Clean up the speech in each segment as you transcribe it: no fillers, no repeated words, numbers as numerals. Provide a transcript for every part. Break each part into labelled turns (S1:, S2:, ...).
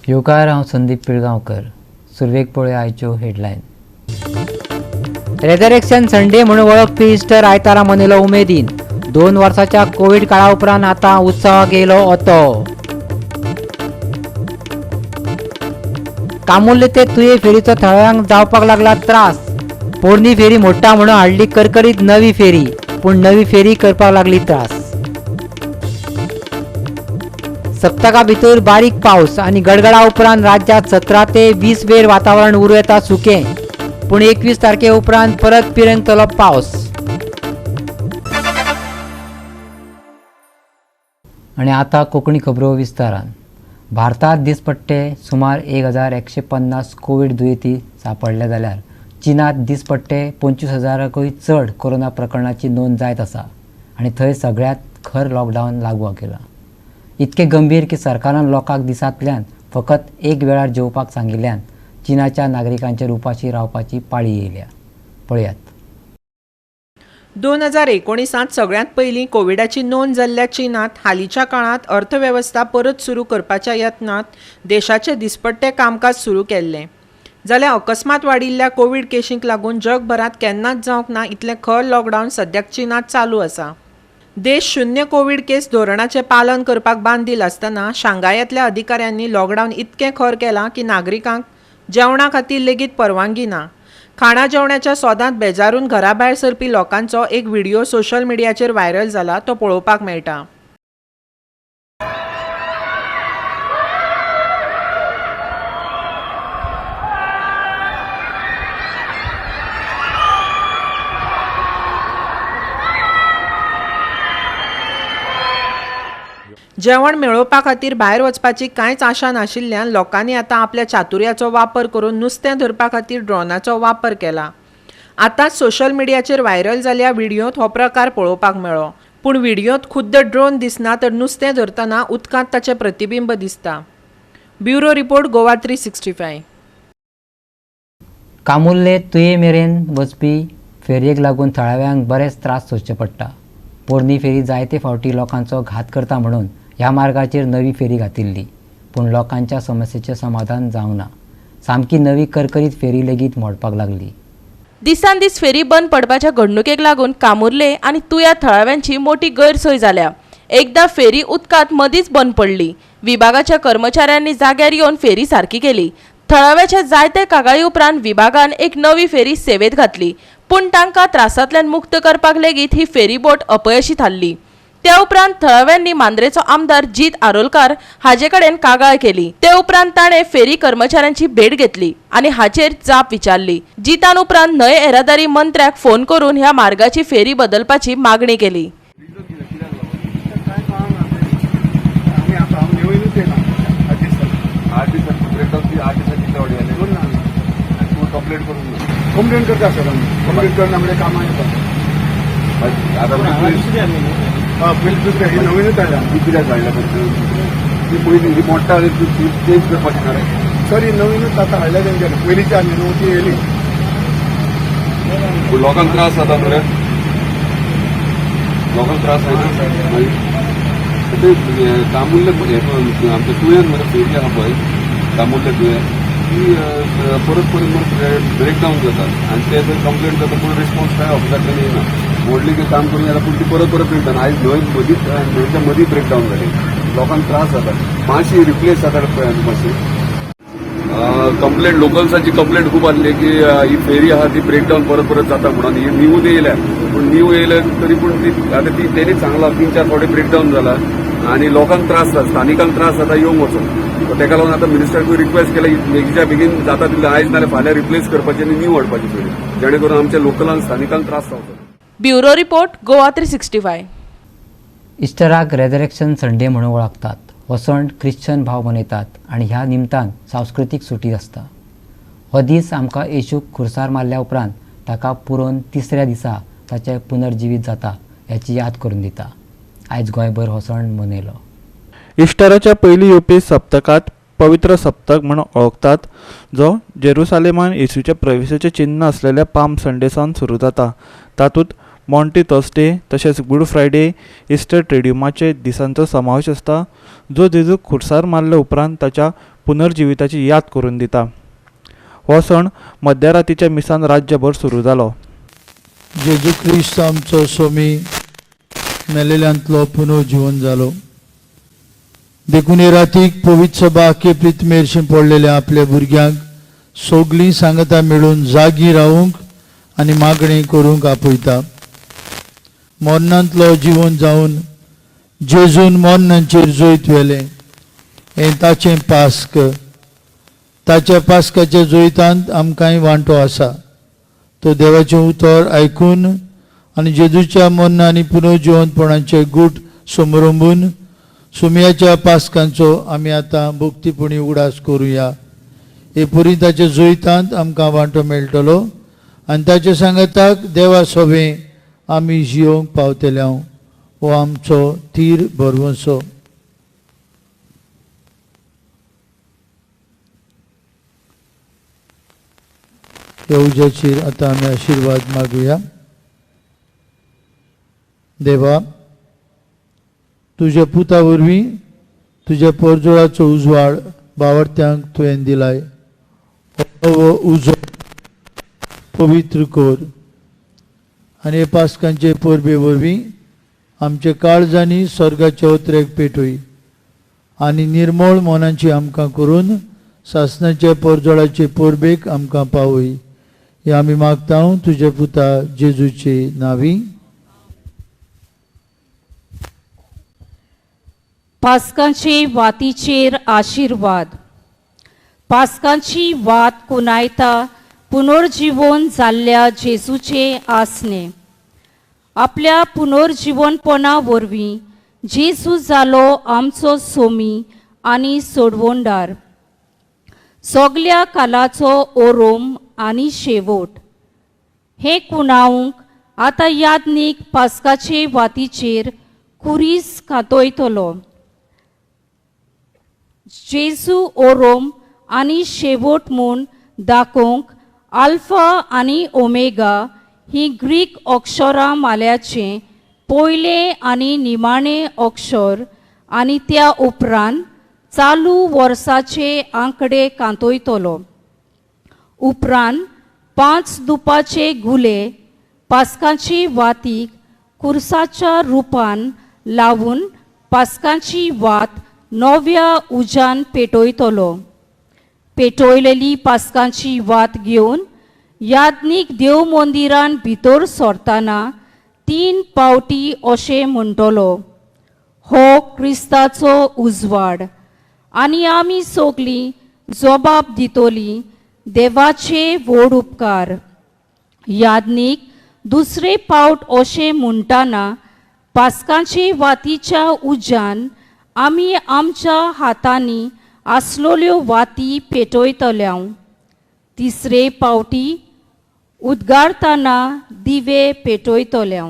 S1: येवकार, हांव संदीप पिळगांवकर. सुरवेक पळय आयच्यो हेडलायन. रेजरेक्शन संडे म्हणून वळखपी इस्टर आयतारा मनयलो उमेदीन. 2 वर्साच्या कोवीड काळा उपरांत आतां उत्सवाक येयलो ओतो. कामुर्ले ते तुये फेरीचो थळाव्यांक जावपाक लागला त्रास. पोरणी फेरी मोडटा म्हणून हाडली करकरीत नवी फेरी, पूण नवी फेरी करपाक लागली त्रास. सप्तका भितर बारीक पावस आनी गडगडा उपरांत राज्यांत 17 ते 20 वेर वातावरण उरूं येता सुकें, पूण 21 तारखे उपरांत परत पिरंगतलो पावस. आनी आतां कोंकणी खबरो विस्तारान. भारतांत दिसपट्टे सुमार 1150 कोवीड दुयेंती सांपडले जाल्यार चीनांत दिसपट्टे 25,000कूय चड कोरोना प्रकरणाची नोंद जायत आसा आनी थंय सगळ्यांत खर लॉकडावन लागू केलां. इतकें गंभीर की सरकारान लोकांक दिसांतल्यान फकत एक वेळार जेवपाक सांगिल्ल्यान चीनाच्या नागरिकांचेर उपाशी रावपाची पाळी येयल्या. पळयात.
S2: 2019 सगळ्यांत पयलीं कोविडाची नोंद जाल्ल्या चीनांत हालींच्या काळांत अर्थवेवस्था परत सुरू करपाच्या यत्नांत देशाचें दिसपट्टें कामकाज सुरू केल्लें. जाल्यार अकस्मात वाडिल्ल्या कोवीड केशींक लागून जगभरांत केन्नाच जावंक ना इतलें खर लॉकडावन सद्याक चीनांत चालू आसा. देश शून्य कोवीड केस धोरणाचें पालन करपाक बांदील आसतना शांघायांतल्या अधिकाऱ्यांनी लॉकडावन इतकें खर केलां की नागरिकांक जेवणा खातीर लेगीत परवानगी ना. खाणा जेवणाच्या सोदांत बेजारून घरा भायर सरपी लोकांचो एक व्हिडिओ सोशल मिडियाचेर व्हायरल जाला, तो पळोवपाक मेळटा. जेवण मेळोवपा खातीर भायर वचपाची कांयच आशा नाशिल्ल्यान लोकांनी आतां आपल्या चातुर्याचो वापर करून नुस्तें धरपा खातीर ड्रोनाचो वापर केला. आतांच सोशल मिडियाचेर व्हायरल जाल्ल्या व्हिडियोंत हो प्रकार पळोवपाक मेळ्ळो, पूण व्हिडियोंत खुद्द ड्रोन दिसना तर नुस्तें धरतना उदकांत ताचें प्रतिबिंब दिसता. Bureau report, Goa 365.
S1: Camurlim Tuem मेरेन वचपी फेरयेक लागून थळाव्यांक बरेच त्रास सोंसचे पडटा. पोरणी फेरी जायते फावटी लोकांचो घात करता म्हणून ह्या मार्गाचेर नवी फेरी घातिल्ली, पूण लोकांच्या समस्येचें समाधान जावंक ना. सामकी नवी करकरीत फेरी लेगीत मोडपाक लागली.
S3: दिसान दीस फेरी बंद पडपाच्या घडणुकेक लागून कामुर्ले आनी तुया थळाव्यांची मोठी गैरसोय जाल्या. एकदा फेरी उदकांत मदींच बंद पडली. विभागाच्या कर्मचाऱ्यांनी जाग्यार येवन फेरी सारकी केली. थळाव्याच्या जायते कागाळी उपरांत विभागान एक नवी फेरी सेवेत घातली, पूण तांकां त्रासांतल्यान मुक्त करपाक लेगीत ही फेरीबोट अपयशी थारली. त्या उपरांत थळाव्यांनी मांद्रेचो आमदार जीत आरोलकार हाजे कडेन कागाळ केली. ते उपरांत ताणें फेरी कर्मचाऱ्यांची भेट घेतली आनी हाचेर जाप विचारली. जितान उपरांत न्हंय येरादारी मंत्र्याक फोन करून ह्या मार्गाची फेरी बदलपाची मागणी केली.
S4: कंप्लेन करता सर, आमी कंप्लेन करून आमगे कामां येता. पयलीं दुसरें ही नवीनूच हाडल्या.
S5: ती कित्याक हाडल्या? ती पयलीं ही मोडटा, ती चेंज करपाची ना रे
S4: सर. ही नवीनूच आतां हाडल्या तेंच्यानी, पयलींची आसली न्हू ती येयली.
S5: पूण लोकांक त्रास जाता मरे, लोकांक त्रास जायना मागीर ते कामुर्ले हें आमच्या तुयेन मरे फेरी आहा पळय, कामुर्ले तुयें ती परत परत मरे ब्रेकडावन जाता आनी ते जर कंप्लेन करता पूण रिस्पॉन्स कांय ऑफिसांतल्यान येयना. मोडली की काम करून जाता, पूण ती परत परत ब्रेकडावन. आयज न्हंय मदींच न्हंयच्या मदीं ब्रेकडावन जाली, लोकांक त्रास जाता. मातशी रिप्लेस जाता पळय मातशी कंप्लेंट. लोकल्साची कंप्लेंट खूब आसली की ही फेरी आहा ती ब्रेकडावन परत परत जाता म्हणून. ही न्यू येयल्या, पूण न्यू येयल्या तरी पूण ती आतां ती तेणीच सांगला 3-4 फावटी ब्रेकडावन जाला आनी लोकांक त्रास जाता, स्थानिकांक त्रास जाता येवंक वचोंक. तेका लागून आतां मिनिस्टराकूय रिक्वेस्ट केला बेगीच्या बेगीन जाता तितलें आयज नाल्यार फाल्यां रिप्लेस करपाची आनी न्यू हाडपाची फेरी, जेणे करून आमच्या लोकलांक स्थानिकांक त्रास जावचो.
S3: Bureau report, Goa 365.
S1: इस्टराक रेजरेक्शन संडे म्हणून वळखतात. हो सण ख्रिश्चन भाव मनयतात आनी ह्या निमतान सांस्कृतीक सुटी आसता. हो दीस आमकां येशूक खुर्सार मारल्या उपरांत ताका पुरोवन तिसऱ्या दिसा ताचें पुनर्जिवीत जाता ह्याची याद करून दिता. आयज गोंयभर हो सण मनयलो.
S6: इस्टराच्या पयलीं येवपी सप्तकांत पवित्र सप्तक म्हूण वळखतात, जो जेरुसालेमान येशूच्या प्रवेशाचें चिन्न आसलेल्या पाम संडे सावन सुरू जाता. तातूंत मॉन्टी थर्सडे तशेंच गुड फ्रायडे, इस्टर ट्रेड्युमाचे दिसांचो समावेश आसता, जो जेजूक खुर्सार मारले उपरांत ताच्या पुनर्जिविताची याद करून दिता. हो सण मध्यरातीच्या मिसान राज्यभर सुरू जालो.
S7: जेजू क्रिस्त आमचो स्वामी मेलेल्यांतलो पुनर्जीवन जालो. देखून हे रातीक पवित्र सभा केपीत मेरशें पडलेल्या आपल्या भुरग्यांक सगलीं सांगता मेळून जागी रावूंक आनी मागणी करूंक आपयता. मरणांतलो जिवन जावन जेजून मरणांचेर जैत व्हेलें हें ताचें पास्क. ताच्या पास्काच्या जैतांत आमकांय वांटो आसा. तो देवाचें उतर आयकून आनी जेजूच्या मरण आनी पुनर्जिवंतपणाचे गूट समरंबून सुमयाच्या पास्कांचो आमी आतां भक्तीपणी उगडास करुया. हे परी ताच्या जैतांत आमकां वांटो मेळटलो आनी ताच्या सांगाताक देवा सोबें आमी जियोंक पावतले. हो आमचो थीर भरवंसो. ह्या उज्याचेर आतां आमी आशिर्वाद मागुया. देवा, तुज्या पुता वरवीं तुज्या परजोळाचो उजवाड बावडत्यांक तुवें दिलाय. हो उजो पवित्र कर आनी हे पास्कांचे परबे वरवीं आमचे काळजांनी स्वर्गाचे ओतरेक पेटय आनी निर्मळ मनाची आमकां करून सासणाच्या परजोळाचे परबेक आमकां पावय. हे आमी मागता तुज्या पुता जेजूचे नांवी.
S8: पास्कांचे वातीचेर आशिर्वाद. पास्कांची वात कुनायता पुनर्जीवन जाल्ल्या जेजूचे आसणे. आपल्या पुनर्जीवनपणा वरवीं जेजू जालो आमचो सोमी आनी सोडवणदार. सगल्या कालाचो ओरोम आनी शेवट. हें कुणावंक आतां यादनीक पास्काचे वातीचेर कुरीस कातयतलो. जेजू ओरोम आनी शेवट म्हूण दाखोवंक आल्फा आनी ओमेगा ही ग्रीक अक्षरां माल्याचें पयलें आनी निमाणें अक्षर आनी त्या उपरांत चालू वर्साचे आंकडे कांतयतलो. उपरांत 5 दुपाचे गुले पास्कांची वातीक कुर्साच्या रुपान लावून पास्कांची वात नव्या उज्यान पेटयतलो. पेटयलेली पास्कांची वात घेवन याज्ञीक देव मंदिरान भितर सरतना 3 पावटी अशें म्हणटलो, हो क्रिस्ताचो उजवाड. आनी आमी सगलीं जबाब दितली देवाचे व्हड उपकार. याज्ञीक दुसरे पावट अशें म्हणटाना पास्कांचे वातीच्या उज्यान आमी आमच्या हातांनी आसलेल्यो वाती पेटयतल्या. तिसरे पावटी उद्गारतना दिवे पेटयतल्या.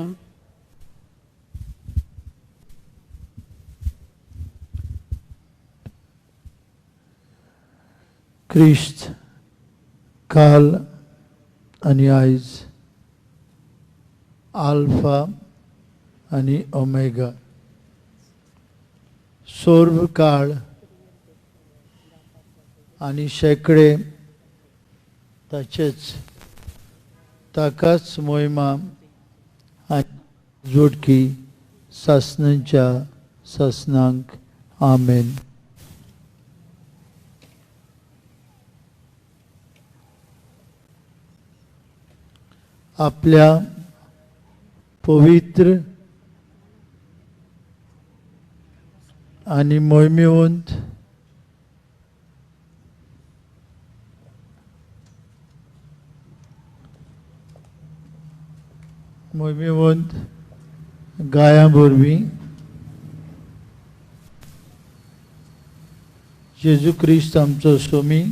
S7: क्रिस्त काल आनी आयज, आल्फा आनी ओमेगा, सर्व काळ आनी शेंकडे ताचेच ताकाच मोहिमा आनी जोडकी सासणांच्या सासणांक. आमेन. आपल्या पवित्र आनी मोहिमेवंत मोहिमेवंत गायां वरवीं जेजू क्रिस्त आमचो स्वामी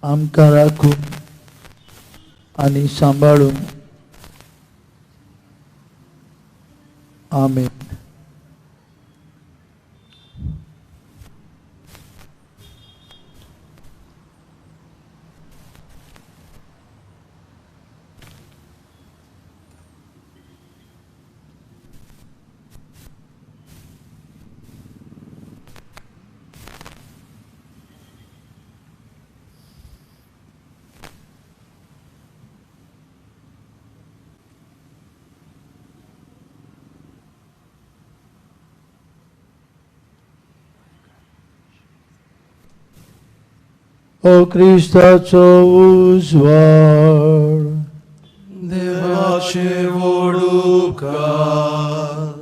S7: आमकां राखूं आनी सांबाळूं. आमेन. हो क्रिस्ताचो उजवाड.
S9: देवाचे व्हड उपकार.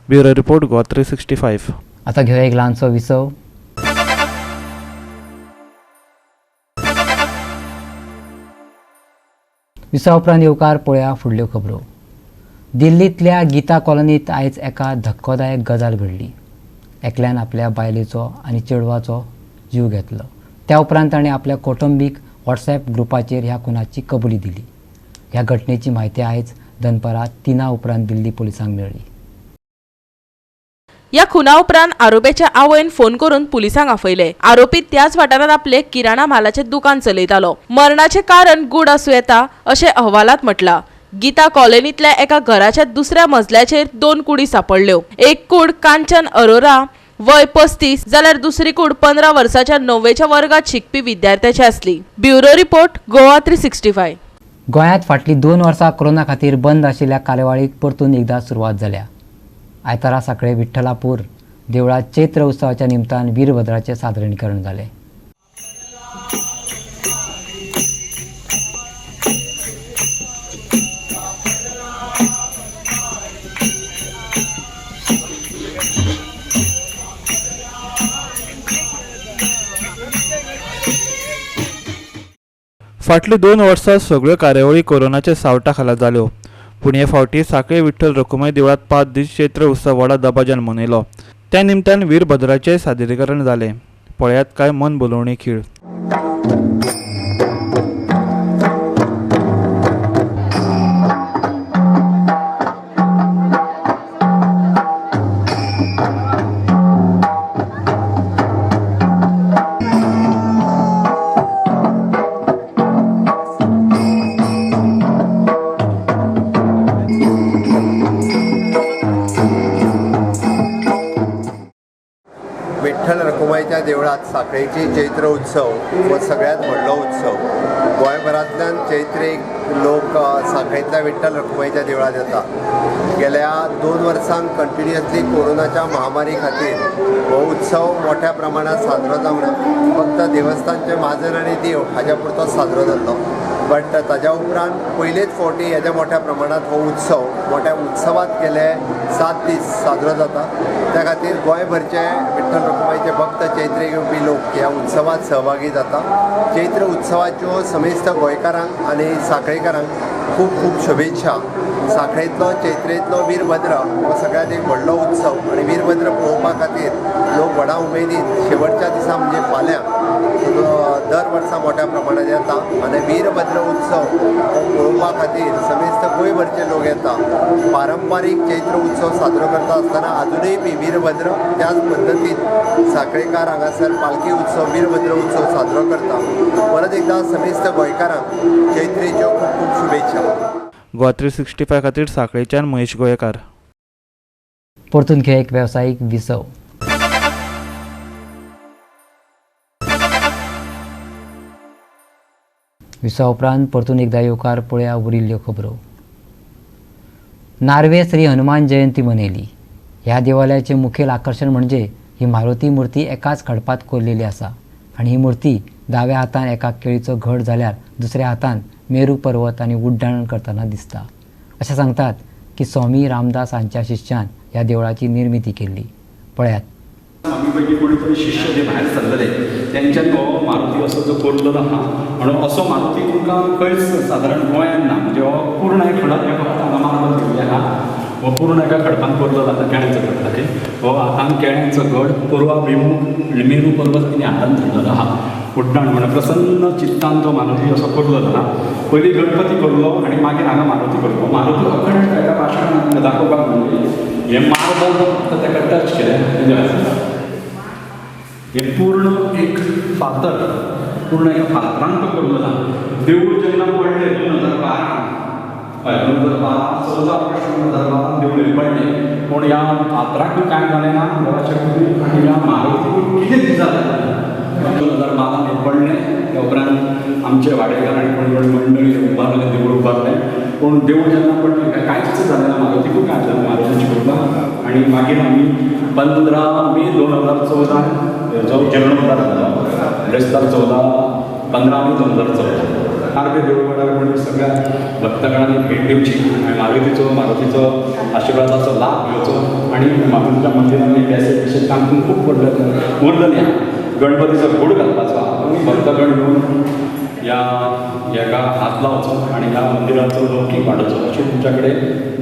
S6: Bureau report Goa 365.
S1: आता घेऊया एक ल्हानसो विसव. विसवा उपरांत येवकार पळया फुडल्यो खबरो. दिल्लींतल्या गीता कॉलनींत आयज एका धक्कोदायक गजाल घडली. एकल्यान आपल्या बायलेचो आनी चेडवाचो जीव घेतलो. त्या उपरांत ताणें आपल्या कौटुंबीक व्हॉट्सॲप ग्रुपाचेर ह्या खुनाची कबुली दिली. ह्या घटनेची म्हायती आयज दनपारां 3 उपरांत दिल्ली पोलिसांक मेळ्ळी.
S3: या खुना उपरांत आरोपीच्या आवयन फोन करून पुलिसांक आपयले. आरोपी त्याच वाठारांत आपले किराणा म्हालाचे दुकान चलयतालो. मरणाचे कारण गूढ आसूं येता अशें अहवालात म्हटलां. गीता कॉलनींतल्या एका घराच्या दुसऱ्या मजल्याचेर 2 कुडी सापडल्यो. एक कूड कांचन अरोरा वय 35 जाल्यार दुसरी कूड 15 वर्साच्या 9वेच्या वर्गात शिकपी विद्यार्थ्याची आसली. Bureau report Goa 365.
S1: गोंयांत फाटलीं 2 वर्सां कोरोना खातीर बंद आशिल्ल्या कार्यावळीक परतून एकदां सुरवात जाल्या. आयतारा साखळे विठ्ठलापूर देवळात चैत्र उत्सवाच्या निमतान वीरभद्राचें सादरीकरण जालें.
S6: फाटलीं 2 वर्सां सगळ्यो कार्यावळी कोरोनाच्या सावटा खाला जाल्यो. पूण हे फावटी साखळे विठ्ठल रखुमाई देवळांत 5 दीस चैत्र उत्सव व्हडा दबाज्यान मनयलो. त्या निमतान वीरभद्राचें सादरीकरण जालें. पळयात काय मन भुलोवणी खेळ.
S10: विठ्ठल रखुमाईच्या देवळात साखळेची चैत्र उत्सव हो सगळ्यात व्हडलो उत्सव. गोंयभरांतल्यान चैत्रेक लोक साखळेंतल्या विठ्ठल रखुमाईच्या देवळात येता. गेल्या 2 वर्सांक कंटिन्युअसली कोरोनाच्या महामारी खातीर हो उत्सव मोठ्या प्रमाणात साजरो जावना, फक्त देवस्थानचे म्हाजन आनी देव हाज्या पुरतो साजरो जाल्लो. बट ताज्या उपरांत पयलेच फावटी येद्या मोठ्या प्रमाणात हो उत्सव मोठ्या उत्सवात गेले 7 दीस साजरो जाता. त्या खातीर गोंयभरचे विठ्ठल रखुमाईचे भक्त चैत्रेक येवपी लोक ह्या उत्सवात सहभागी जाता. चैत्र उत्सवाच्यो समेस्त गोंयकारांक आनी साखळेकारांक खूब खूब शुभेच्छा. साखळेंतलो चैत्रेंतलो वीरभद्र हो सगळ्यांत एक व्हडलो उत्सव आनी वीरभद्र पळोवपा खातीर लोक व्हडा उमेदीन शेवटच्या दिसा म्हणजे फाल्यां दर वर्सा मोठ्या प्रमाणात येता आनी वीरभद्र उत्सव हो पळोवपा खातीर समेस्त गोंयभरचे लोक येता. पारंपारीक चैत्र उत्सव साजरो करता आसतना आजुनूय बी वीरभद्र त्याच पद्दतीन साखळेकार हांगासर पालखी उत्सव वीरभद्र उत्सव साजरो करता. परत एकदां समेस्त गोंयकारांक चैत्रेच्यो खूब खूब शुभेच्छा.
S6: गोवा 365 खातीर साखळेच्यान महेश गोयकार.
S1: परतून घेया एक वेवसायीक विसव. विसवा उपरांत परतून एकदां येवकार पळया उरिल्ल्यो खबरो. नार्वे श्री हनुमान जयंती मनयली. ह्या देवालयाचें मुखेल आकर्शण म्हणजे ही मारुती मूर्ती एकाच खडपांत कोरलेली आसा. आनी ही मूर्ती दाव्या हातान एका केळीचो घड जाल्यार दुसऱ्या हातान मेरू पर्वत आनी उड्डाण करतना दिसता. अशें सांगतात की स्वामी रामदास हांच्या शिष्यान ह्या देवळाची निर्मिती केल्ली. पळयात.
S11: आमी पयलीं कोणी तरी शिष्य जे भायर सरलेले तेंच्यान हो मारुती असो जो कोरलेलो आहा म्हणून असो मारुती तुमकां खंयच सादारण गोंयांत ना. म्हणजे हो पूर्ण एक खडप हें फक्त हांगा मार्बल दिल्लें आहा. हो पूर्ण एका खडपान कोरलेलो आसा केळ्यांचो खडपाचेर. हो हातान केळ्यांचो घड पूर्वाभिमुख मेरू पर्वत तिणें हातान धरलेलो आहा. उड्डाण म्हणून प्रसन्न चित्तान तो मारुती असो कोरलेलो आहा. पयलीं गणपती कोरलो आनी मागीर हांगा मारुती कोरलो. मारुती अखंड एका पाशाणान दाखोवपाक म्हणजे हें मार्बल फक्त ताका टच केलें. हें पूर्ण एक फातर पूर्ण एका फातरान तो कोरलेलो आहा. देवूळ जेन्ना पडलें 2012, हय 2012 14 ऑगस्ट 2012 देवूळ पडलें. पूण ह्या फातराकूय कांय जालें ना देवाच्या कृपेन आनी ह्या मारुतीकूय कितें जालें. 2012 हें पडलें. त्या उपरांत आमचे वाडेकार आनी कोण कोण मंडळी उबारलें देवूळ उबारलें. पूण देवूळ जेन्ना पडलें काय कांयच जालें ना मारुतीकूय कांय जालें मारुतीची कृपा. आनी मागीर आमी 15 मे 2014 जो जीर्णोद्धार जालो 2014 15 मे 2014 आरबे देवळार कोणी सगळ्या भक्तगणांनी भेट दिवची आनी मारुतीचो आशिर्वादाचो लाभ घेवचो आनी मारुतीच्या मंदिरांनी बेसे विशेष काम खूब पडलें उरलेलें आहा. गणपतीचो घूड घालपाचो आहा. भक्तगण येवन ह्या हेका हात लावचो आनी ह्या मंदिराचो लौकीक वाडोवचो अशी तुमच्या कडेन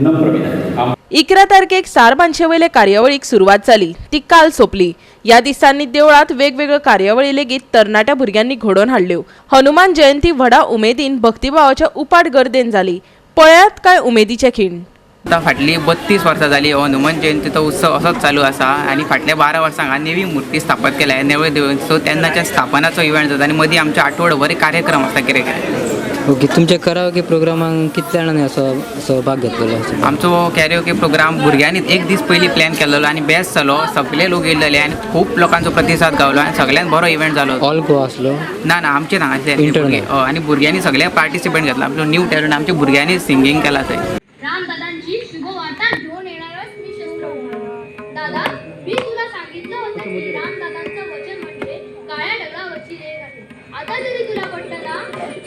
S11: नम्र विनंती.
S3: 11 तारखेक सारबानशे वयले कार्यावळीक सुरवात जाली ती काल सोंपली. ह्या दिसांनी देवळांत वेगवेगळ्यो कार्यावळी लेगीत तरणाट्या भुरग्यांनी घडोवन हाडल्यो. हनुमान जयंती व्हडा उमेदीन भक्तिभावाच्या उपाट गर्देन जाली. पळयात काय उमेदीचे खीण.
S12: आतां फाटलीं 32 वर्सां जाली हो हनुमान जयंतीचो उत्सव असोच चालू आसा आनी फाटल्या 12 वर्सां हांगा नवी मूर्ती स्थापन केल्या नवे देवूळ. सो तेन्नाच्या स्थापनाचो इव्हेंट जाता आनी मदीं आमच्या आठवडोभर कार्यक्रम आसता कितें कितें.
S1: ओके, तुमच्या कराओके प्रोग्रामाक कितल्या जाणांनी असो सहभाग घेतलेलो?
S12: आमचो कॅरिओके प्रोग्राम भुरग्यांनी एक दीस पयलीं प्लॅन केल्लो आनी बेस्ट जालो. सगळे लोक येयल्ले आनी खूब लोकांचो प्रतिसाद गावलो आनी सगळ्यांत बरो इव्हेंट जालो.
S1: ऑल गोवा आसलो?
S12: ना ना, आमचे हांगासरले आनी भुरग्यांनी सगळे पार्टिसिपेंट घेतला. आपलो न्यू टॅलंट आमच्या भुरग्यांनी सिंगींग केला थंय.
S13: रामदादांची शुभवार्ता घेऊन येणारच मी शस्त्र उभारलो. दादा, मी तुला सांगितलं होतं की रामदादांचं वचन म्हणजे काळ्या ढगावरची रेघ आहे. आता तरी तुला पटलं ना?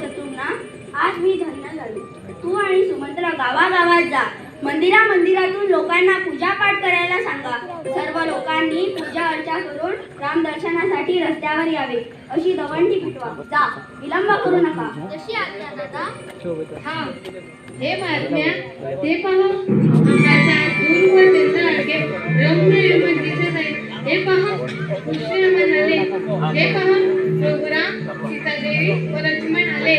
S14: शत्रुघ्ना, आज मी धन्य झालो. तू आणि सुमंत्रा गावागावात जा, मंदिरा मंदिरातून लोकांना पूजापाठ करायला सांगा. सर्व लोकांनी पूजा अर्चा करून रामदर्शनासाठी रस्त्यावर यावे अशी दवंडी पिटवा. जा, विलंब करू नका.
S13: जशी आज्ञा दादा.
S15: हा, हे महात्म्या, ते पहा, आकाशात दूरवर चंद्रासारखे रम्य विमान दिसत आहे. हे पहा, पुष्य विमान आले. हे पहा, रघुराम, सीतादेवी व लक्ष्मण आले.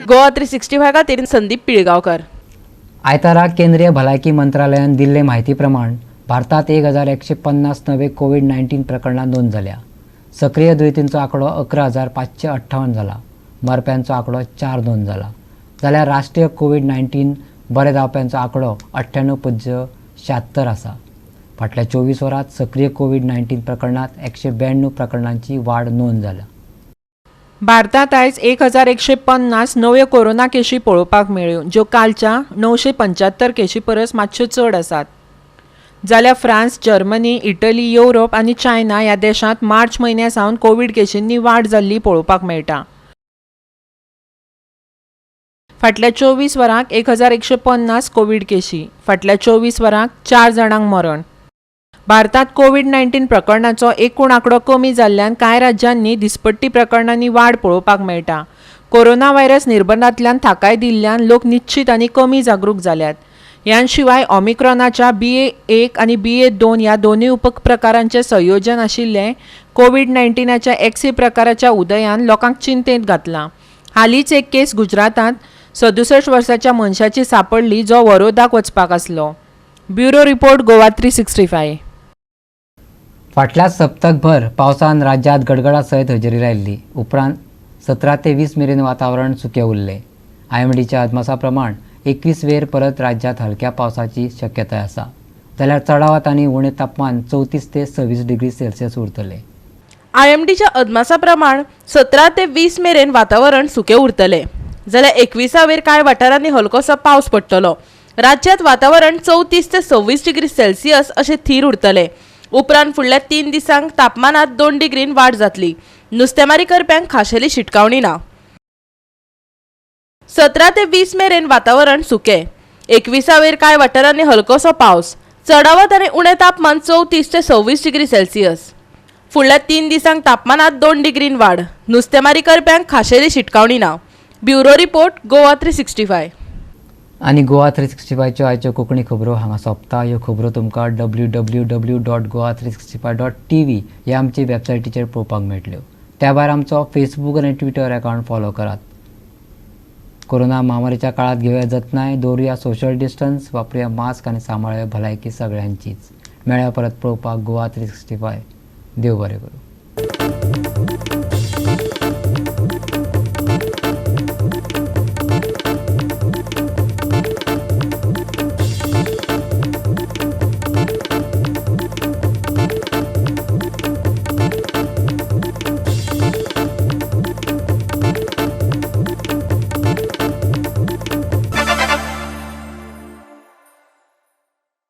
S3: गोवा 365 खातीर संदीप पिळगांवकर.
S1: आयतारा केंद्रीय भलायकी मंत्रालयान दिल्ले म्हायती प्रमाण भारतात 1150 नवे कोविड-19 प्रकरणां नोंद जाल्या. सक्रीय दुयेंतींचो आंकडो 11,558 जाला. मरप्यांचो आंकडो 4 नोंद जाला. जाल्यार राष्ट्रीय कोविड-19 बरे जावप्यांचो आंकडो 98.76 आसा. फाटल्या 24 वरांत सक्रीय कोविड-19 प्रकरणांत 192 प्रकरणांची वाड नोंद जाल्या.
S2: भारतात आयज 1150 नव्यो कोरोना केशी पळोवपाक मेळ्ळ्यो, ज्यो कालच्या 975 केशी परस मातश्यो चड आसात. जाल्यार फ्रांस, जर्मनी, इटली, युरोप आनी चायना ह्या देशांत मार्च म्हयन्या सावन कोवीड केशींनी वाड जाल्ली पळोवपाक मेळटा. फाटल्या 24 वरांक 1150 कोवीड केशी, फाटल्या 24 वरांक 4 जाणांक मरण. भारतात कोवीड-19 प्रकरणांचो एकूण आंकडो कमी जाल्ल्यान कांय राज्यांनी दिसपट्टी प्रकरणांनी वाड पळोवपाक मेळटा. कोरोना व्हायरस निर्बंधांतल्यान थाकाय दिल्ल्यान लोक निश्चित आनी कमी जागरूक जाल्यात. ह्यान शिवाय ओमिक्रॉनाच्या BA.1 आनी BA.2 ह्या दोनूय उपप्रकारांचें संयोजन आशिल्लें कोवीड-19च्या XE प्रकाराच्या उदयान लोकांक चिंतेंत घातलां. हालींच एक केस गुजरातांत 67 वर्साच्या मनशाची सांपडली, जो वरोदाक वचपाक आसलो. Bureau report, Goa 365.
S1: फाटल्या सप्तकभर पावसान राज्यांत गडगडा सयत हजेरी लायिल्ली. उपरांत 17 ते 20 मेरेन वातावरण सुकें उरलें. IMDच्या अदमासा प्रमाण 21 वेर परत राज्यांत हलक्या पावसाची शक्यताय आसा. जाल्यार चडावत आनी उणें तापमान 34 ते 26 डिग्री सेल्सियस उरतलें.
S3: आयएमडीच्या अदमासा प्रमाण 17 ते 20 मेरेन वातावरण सुकें उरतलें, जाल्यार 21 वेर कांय वाठारांनी हलकोसो पावस पडटलो. राज्यांत वातावरण 34 ते 26 डिग्री सेल्सियस अशें थीर उरतलें. उपरांत फुडल्या 3 दिसांक तापमानांत 2 डिग्रीन वाड जातली. नुस्तेमारी करप्यांक खाशेली शिटकावणी ना. 17 ते 20 मेरेन वातावरण सुकें. 21 वेर कांय वाठारांनी हलकोसो पावस. चडावत आनी उणें तापमान 34 ते 26 डिग्री सेल्सियस. फुडल्या 3 दिसांक तापमानांत 2 डिग्रीन वाड. नुस्तेमारी करप्यांक खाशेली शिटकावणी ना. Bureau report, Goa 365.
S1: आनी गोवा 365च्यो आयच्यो कोंकणी खबरो हांगा सोंपता. ह्यो खबरो तुमकां www.goa365.tv ह्या आमचे वेबसायटीचेर पळोवपाक मेळटल्यो. त्या भायर आमचो फेसबूक आनी ट्विटर अकावंट फॉलो करात. कोरोना महामारीच्या काळात घेवया जतनाय, दवरुया सोशल डिस्टन्स, वापरुया मास्क आनी सांबाळुया भलायकी सगळ्यांचीच. मेळ्या परत पळोवपाक गोवा 365. देव बरें करूं.